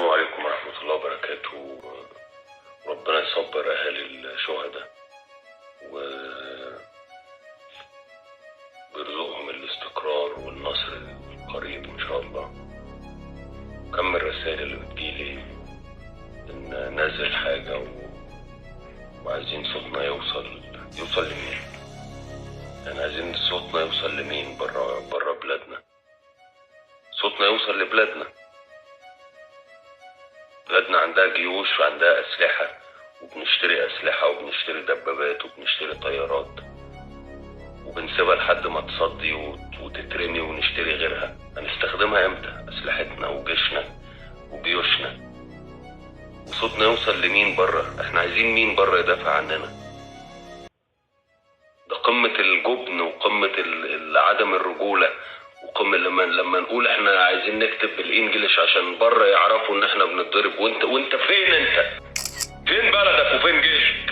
السلام عليكم ورحمة الله وبركاته. ربنا يصبر أهالي الشهداء ويرزقهم الاستقرار والنصر القريب إن شاء الله. كم الرسائل اللي بتجيلي إن نازل حاجة وعايزين صوتنا يوصل لمين؟ يعني عايزين صوتنا يوصل لمين برا بلادنا؟ صوتنا يوصل لبلادنا. بلادنا عندها جيوش وعندها أسلحة، وبنشتري أسلحة وبنشتري دبابات وبنشتري طيارات، وبنسيبها لحد ما تصدي وتترمي ونشتري غيرها. هنستخدمها امتى؟ أسلحتنا وجيشنا وجيوشنا. وصوتنا يوصل لمين بره؟ احنا عايزين مين بره يدافع عننا؟ ده قمة الجبن وقمة عدم الرجولة، وقمة لما نقول احنا عايزين نكتب بالانجلش عشان بره يعرفوا ان احنا بنتضرب. وانت فين؟ انت فين بلدك وفين جيشك؟